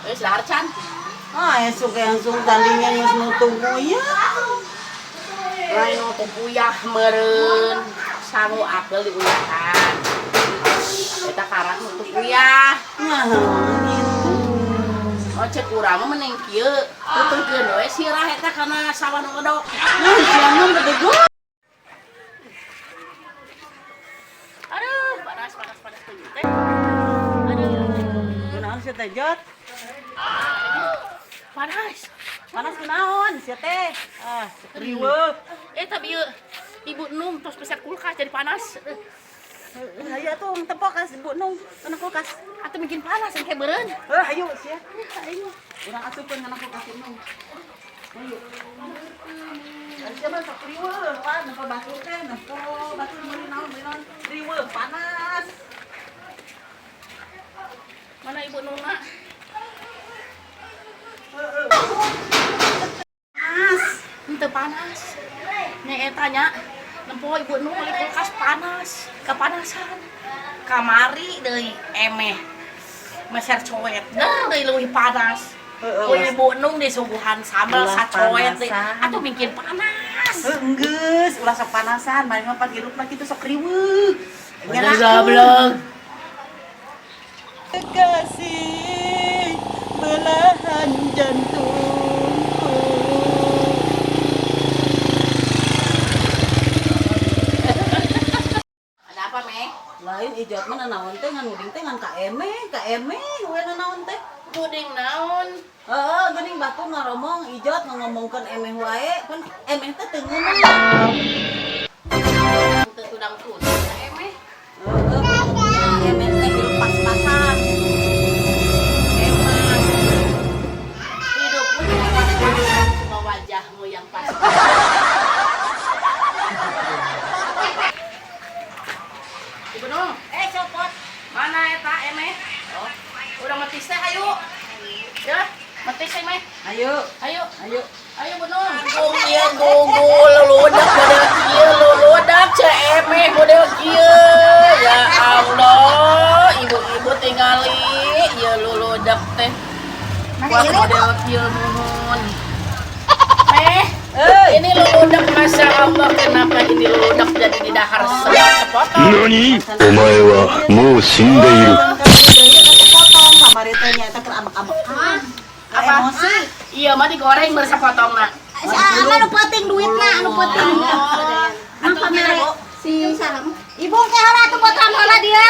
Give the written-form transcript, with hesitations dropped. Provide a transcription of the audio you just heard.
Geus dahar can. Ah, esuk langsung tandingan geus nutung uyah. Lain nutung uyah meureun. Sangu apel diuyahan. Eta karak nutung uyah. Nah, gitu. Oh, cek urang mah mending kieu. Tutungkeun we sirah eta kana sawah nu godok. Nah, siang mah bedegong. Aduh, panas panas panas teh. Aduh, Kunaon sia teh, Jot? Panas. Panas kunaon sia teh? Ah, riweuh. Eh, tapi ieu Ibu Nung tos peset kulkas jadi panas. Hayu atuh tempo ka Ibu Nung kana kulkas. Atuh bikin panas engke beureun. Heuh, hayu sia. Hayu. Urang asupkeun kana kulkas Ibu Nung. Hayu. Sia mah sok riweuh, wah nempo batur teh, nempo batur meuli naon meuli naon. Riweuh panas. Mana Ibu Nungna? Panas. Henteu panas. Nya eta nya nempo Ibu Nung meuli kulkas panas, kepanasan. Kamari deui emeh. Meser coet deui leuwih panas. Heeh. Oh, Ibu Nung disuguhan sambal Ulah sacoet deui. panasan. Atuh bikin panas. Heuh, enggeus, ulah sok panasan, mari mah pan hirupna kitu sok riweuh. Bener goblok. Kasih belahan jantungku. Ada apa, Meh? Lain ijat mah nanaon teh ngan uding teh ngan ka eme we nanaon teh. Guding naon? Heeh, geuning batur ngaromong ijat ngomongkeun emeh wae, kan emeh teh teu ngeunah. Teu tudang tudang emeh. Heeh, emeh teh hirup pas-pasan. Emang hidupmu juga pas-pasan, cuma wajahmu yang pas. Ibu Nung, Eh, copot. Mana eta emeh? Oh, udah metis teh ayo. Ya, metis emeh. Ayo, Ayo, ayo. Ayo Bu Nung. Gung ieu gugul luludak model kieu luludak ce emeh model kieu. Ya Allah, ibu-ibu tingali ieu luludak teh. Wah, model kieu muhun. Meh, Eh, ini luludak, Masya Allah, kenapa ini luludak jadi di dahar sepotong? 何お前はもう死んでいる。 Potong kamari teh nya eta keur ambek-ambekan. Apa? Emosi. Iya, mah digoreng bersepotong nak. Si Ama nu penting duitna, anu penting. Atuh Mang gini, pamere Bu. si salam. Ibu ke heula atuh potong heula dia.